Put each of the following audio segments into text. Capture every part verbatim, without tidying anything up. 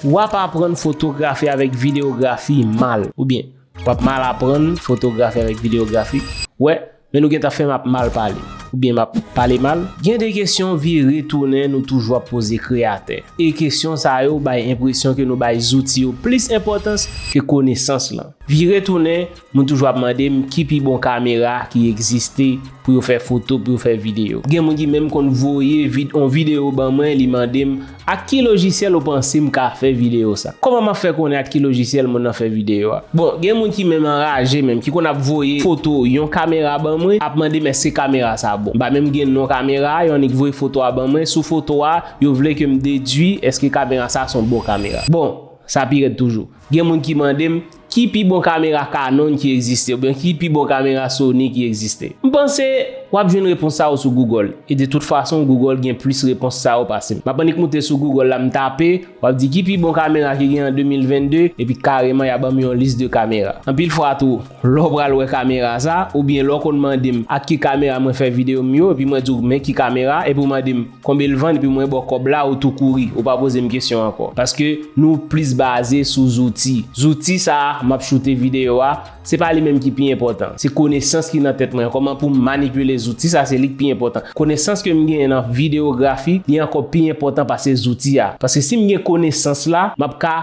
W ap aprann fotografi avèk videyografi mal, oubyen w ap mal aprann fotografi avèk videyografi. Wè, men nou gentan fè m ap mal pale, oubyen m ap pale mal. Gen de kesyon vire tounen nou toujou ap poze kreyatè. E kesyon sa yo bay enpresyon ke nou bay zouti yo plis enpòtans ke konesans lan. Vire tounen, moun toujou ap mande m ki pi bon kamera ki egziste pou yo fè foto, pou yo fè videyo. Gen moun ki menm konn voye vid-, on videyo ban mwen, li mande m, ak ki lojisyèl ou panse m ka fè videyo sa? Kòman m ap fè konnen ak ki lojisyèl moun nan fè videyo a? Bon, gen moun ki menm anraje menm, ki konn ap voye foto yon kamera ban mwen, ap mande m èske kamera sa bon. M pa menm gen non kamera a, yo annik voye foto a ban mwen. Sou foto a, yo vle ke m dedui èske kamera sa se yon bon kamera. Bon, sa pi rèd toujou. Gen moun ki mande m ki pi bon kamera Canon ki egziste, oubyen ki pi bon kamera Sony ki egziste. M panse w ap jwenn repons sa yo sou Google. E de tout fason, Google gen plis repons sa yo pase m. M ap annik moute sou Google la, m tape, w ap di ki pi bon kamera ki gen an de mil vennde, epi kareman y a ban m yon lis de kamera. Anpil fwa tou, lè w pral wè kamera sa, oubyen lè w konn mande m ak ki kamera mwen fè videyo m yo, epi mwen di w men ki kamera, epi w mande m konbyen l vann, epi mwen ba w kòb la, ou tou kouri, ou pa poze m kesyon ankò. Paske nou plis baze sou zouti. Zouti sa a, m ap choute videyo a, se pa li menm ki pi enpòtan. Se konesans ki nan tèt mwen. Kòman pou m manipile zouti sa, se li k pi enpòtan. Konesans ke m genyen nan videyografi, li ankò pi enpòtan pase zouti a. Paske si m gen konesans la, m ap ka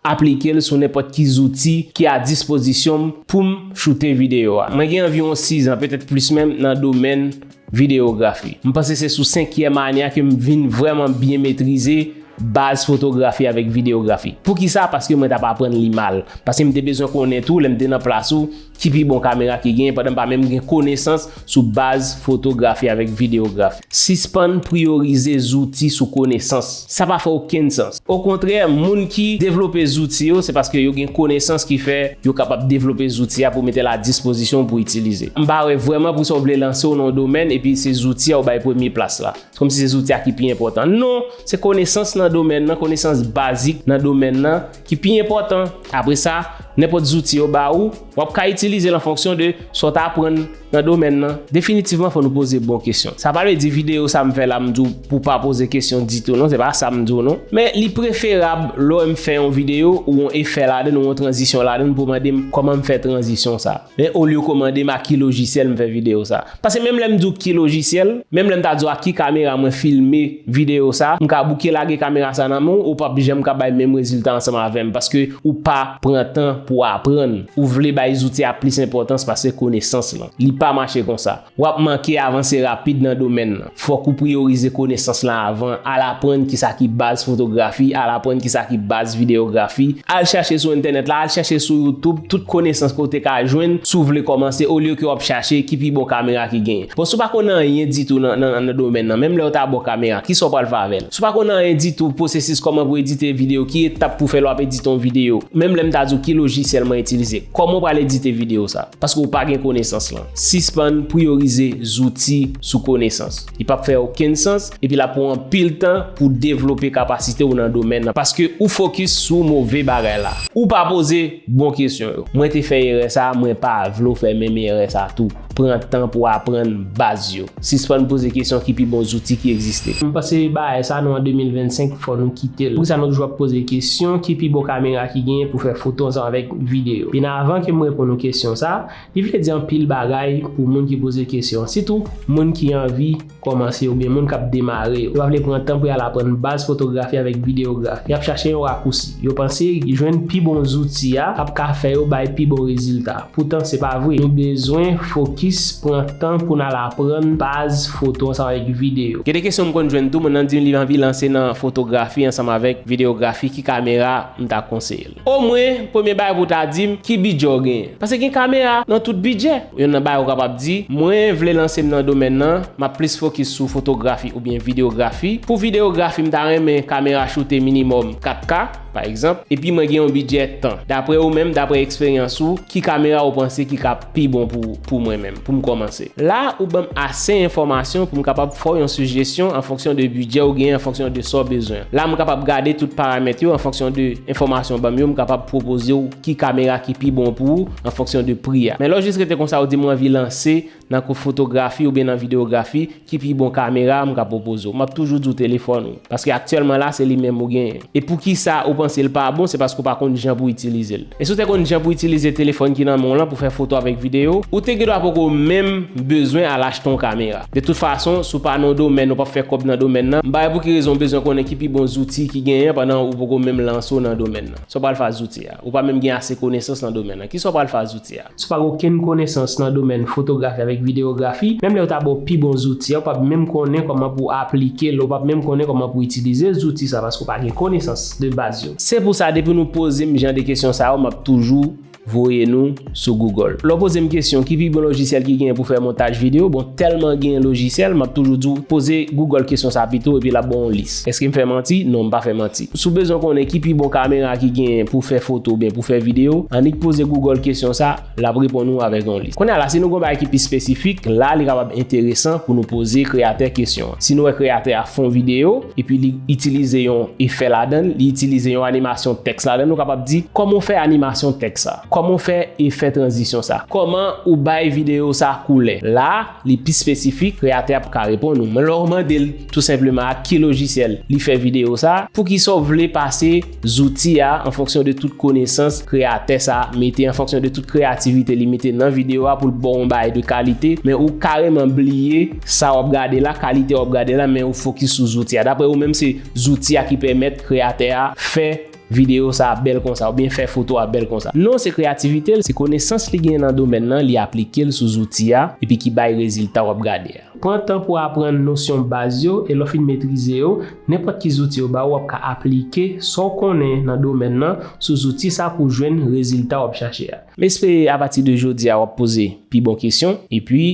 aplike l sou nenpòt ki zouti ki a dispozisyon m pou m choute videyo a. Mwen gen anviwon sis an, petèt plis menm, nan domèn videyografi. M panse se sou senkyèm ane a ke m vin vrèman byen metrize baz fotografi avèk videyografi. Poukisa? Paske mwen t ap aprann li mal. Paske m te bezwen konnen tou, lè m te nan plas ou, ki pi bon kamera ki genyen, pandan m pa menm gen konesans sou baz fotografi avèk videyografi. Sispann priyorize zouti sou konesans. Sa pa fè okenn sans. Okontrè, moun ki devlope zouti yo, se paske yo gen konesans ki fè yo kapab devlope zouti a pou mete l a dispozisyon w pou itilize. M pa wè vrèman poukisa w vle lanse w nan yon domèn epi se zouti a w bay premye plas la. Se kòmsi se zouti a ki pi enpòtan. Non, se konesans nan domèn nan, konesans bazik nan domèn nan ki pi enpòtan. Apre sa, nenpòt zouti yo ba ou, w ap ka itilize l an fonksyon de sa w t aprann nan domèn nan. Definitivman, fò nou poze bon kesyon. Sa pa vle di videyo sa m fè la, m di w pou w pa poze kesyon ditou, non, se pa sa m di w, non. Men li preferab lè w wè m fè yon videyo ou yon efè ladan l, ou yon tranzisyon ladan l, pou w mande m kòman m fè tranzisyon sa. Men olye w mande m ak ki lojisyèl m fè videyo sa. Paske menm lè m di w ki lojisyèl, menm lè m ta di w ak ki kamera mwen filme videyo sa, m ka bouke lage kamera sa nan men w, ou p ap janm ka bay menm rezilta ansanm avè m, paske ou pa pran tan pou w aprann. Ou vle bay zouti a plis enpòtans pase konesans lan. Li pa mache konsa. W ap manke avanse rapid nan domèn nan. Fòk ou priyorize konesans lan avan, al aprann kisa ki baz fotografi, al aprann kisa ki baz videyografi, al chache sou entènèt la, al chache sou YouTube, tout konesans ke w te ka jwenn si w vle kòmanse, olye ke w ap chache ki pi bon kamera ki genyen. Bon, si w pa konn anyen ditou nan, nan, nan domèn nan, menm lè yo ta ba w kamera, kisa w pral fè avè l? Si w pa konn anyen ditou, pwosesis kòman pou edite videyo, ki etap pou fè lè w ap edite yon videyo, menm lè m ta di w ki lojisyèl mwen itilize, kòman w pral edite videyo sa? Paske w pa gen konesans lan. Sispann priyorize zouti sou konesans. Li p ap fè okenn sans, epi l ap pran w anpil tan pou w devlope kapasite w nan domèn nan, paske ou fokis sou move bagay la. Ou pa poze bon kesyon yo. Mwen te fè erè sa, mwen pa vle w fè menm erè sa tou. Pran tan pou w aprann baz yo. Sispann poze kesyon ki pi bon zouti ki egziste. M panse bagay sa nou an de mil vennsenk, fò nou kite l. Poukisa nou toujou ap poze kesyon ki pi bon kamera ki genyen pou fè foto ansanm avèk videyo? Byen avan ke m reponn ou kesyon sa, li vle di anpil bagay pou moun ki poze kesyon, sitou moun ki anvi kòmanse oubyen moun k ap demare. Yo pa vle pran tan pou y al aprann baz fotografi avèk videyografi. Y ap chache yon rakousi. Yo panse jwenn pi bon zouti a ap ka fè yo bay pi bon rezilta. Poutan, se pa vre. Nou bezwen fokis, pran tan pou n al aprann baz foto ansanm avèk videyo. Gen de kesyon m konn jwenn tou, moun nan di m li anvi lanse nan fotografi ansanm avèk videyografi, ki kamera m ta konseye l? Omwen, premye bagay pou w ta di m, ki bidjè w genyen? Paske gen kamera nan tout bidjè. Youn nan bagay ou kapab di, mwen vle lanse m nan domèn nan, m ap plis fokis sou fotografi oubyen videyografi. Pou videyografi, m ta renmen kamera choute minimòm kat K, pa egzanp, epi mwen gen yon bidjè tan. Daprè ou menm, daprè eksperyans ou, ki kamera ou panse ki ka pi bon pou, pou mwen menm, pou m kòmanse? La, ou ban m ase enfòmasyon pou m kapab fè w yon sijesyon an fonksyon de bidjè ou genyen, an fonksyon de sa w bezwen. La, m kapab gade tout paramèt yo an fonksyon de enfòmasyon w ban m yo, m kapab pwopoze w ki kamera ki pi bon pou ou an fonksyon de pri a. Men lè w jis rete konsa, ou di m w anvi lanse nan fotografi oubyen nan videyografi, ki pi bon kamera m ka pwopoze w? M ap toujou di w telefòn ou. Paske aktyèlman la, se li menm ou genyen. E poukisa ou panse l pa bon? Se paske w pa konn jan pou w itilize l. E si w te konn jan pou w itilize telefòn ki nan men w lan pou fè foto avèk videyo, ou te gendwa poko menm bezwen al achte yon kamera. De tout fason, si w pa nan yon domèn, ou p ap fè kòb nan domèn nan, m pa wè pou ki rezon w bezwen konnen ki pi bon zouti ki genyen pandan ou poko menm lanse w nan domèn nan. Sa w pral fè ak zouti a? Ou pa menm gen ase konesans nan domèn nan. Kisa w pral fè ak zouti a? Si w pa gen okenn konesans nan domèn fotografi avèk videyografi, menm lè yo ta ba w pi bon zouti a, ou p ap menm konnen kòman pou w aplike l, ou p ap menm konnen kòman pou w itilize zouti sa, paske w pa gen konesans de baz yo. Se pou sa, depi nou poze m jan de kesyon sa yo, m ap toujou voye nou sou Google. Lè w poze m kesyon, ki pi bon lojisyèl ki genyen pou fè montaj videyo? Bon, tèlman genyen lojisyèl, m ap toujou di w, poze Google kesyon sa pito, epi l ap ba w yon lis. Èske m fè manti? Non, m pa fè manti. Si w bezwen konnen ki pi bon kamera ki genyen pou fè foto oubyen pou fè videyo, annik poze Google kesyon sa, l ap reponn ou avèk yon lis. Kounye a la, si nou gen yon bagay ki pi espesifik, la li kapab enteresan pou nou poze kreyatè kesyon an. Si nou wè kreyatè a fè yon videyo, epi li itilize yon efè ladan l, li itilize yon animasyon tèks ladan l, nou kapab di, kòman w fè animasyon tèks sa? Kòman w fè efè tranzisyon sa? Kòman ou bay videyo sa koulè? La, li pi espesifik, kreyatè a ap ka reponn ou. Men lè w mande l tou senpleman ak ki lojisyèl li fè videyo sa, poukisa w vle pase zouti a an fonksyon de tout konesans kreyatè sa mete, an fonksyon de tout kreyativite li mete nan videyo a pou l ba w yon bagay de kalite, men ou kareman bliye sa w ap gade la, kalite w ap gade la, men ou fokis sou zouti a. Dapre ou menm, se zouti a ki pèmèt kreyatè a fè videyo sa bèl konsa, oubyen fè foto a bèl konsa. Non, se kreyativite l, se konesans li genyen nan domèn nan, li aplike l sou zouti a, epi ki bay rezilta w ap gade a. Pran tan pou w aprann nosyon baz yo, e lè w fin metrize yo, nenpòt ki zouti yo ba w, w ap ka aplike sa w konnen nan domèn nan sou zouti sa pou w jwenn rezilta w ap chache a. M espere apati de jodi a, w ap poze pi bon kesyon, epi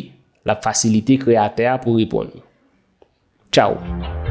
l ap fasilite kreyatè a pou reponn ou. Tchaw!